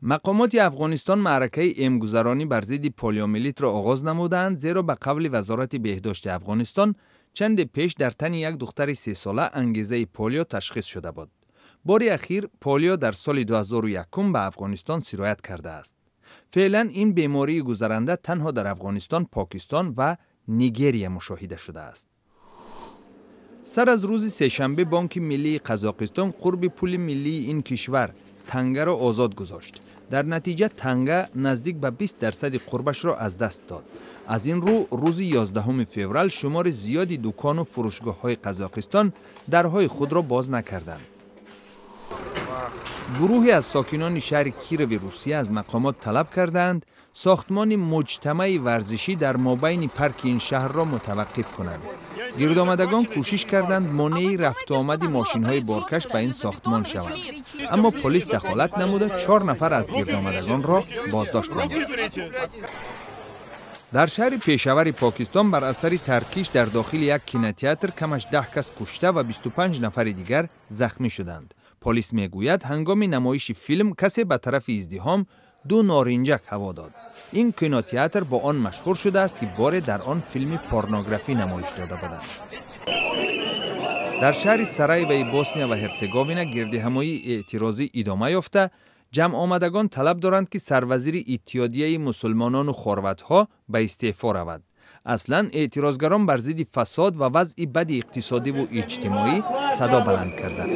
Мақомоти Афғонистон маъракаи эмгузаронӣ бар зидди полиомиелитро оғоз намудаанд, зеро ба қавли Вазорати беҳдошти Афғонистон, чанде пеш дар тани як духтари 3сола ангезаи полио ташхис шуда буд. Бори ахир полио дар соли 2001 ба Афғонистон сироят кардааст. Феълан ин бемории гузаранда танҳо дар Афғонистон, Покистон ва Нигерия мушоҳида шудааст. Сар аз рӯзи сешанбе Бонки миллии Қазоқистон қурби пули миллии ин кишвар, тангаро, озод гузошт. Дар натиҷа танга наздик ба 20 дарсади қурбашро аз даст дод. Аз ин рӯ рӯзи 11 феврал шумори зиёди дукону фурӯшгоҳҳои Қазоқистон дарҳои худро боз накарданд. Гурӯҳе аз сокинони шаҳри Кирови Русия аз мақомот талаб кардаанд, сохтмони муҷтамаи варзишӣ дар мобайни парки ин шаҳрро мутаваққиф кунанд. Гирдомадагон кӯшиш карданд, монеи рафтуомади мошинҳои боркаш ба ин сохтмон шаванд, аммо полис дахолат намуда, чор нафар аз гирдомадагонро боздошт намуд. Дар шаҳри Пешавари Покистон бар асари таркиш дар дохили як кинотеатр камаш 10 кас кушта ва 25 нафари дигар захмӣ шуданд. Полис мегӯяд, ҳангоми намоиши филм касе ба тарафи издиҳом ду норинҷак ҳаво дод. Ин кинотеатр бо он машҳур шудааст, ки боре дар он филми порнографӣ намоиш дода буданд. Дар шаҳри Сараеваи Босния ва Ҳерцеговина гирдиҳамоии эътирозӣ идома ёфта, ҷамъомадагон талаб доранд, ки сарвазири Иттиҳодияи мусулмонону хорватҳо ба истеъфо равад. Аслан эътирозгарон бар зидди фасод ва вазъи бади иқтисодиву иҷтимоӣ садо баланд карданд.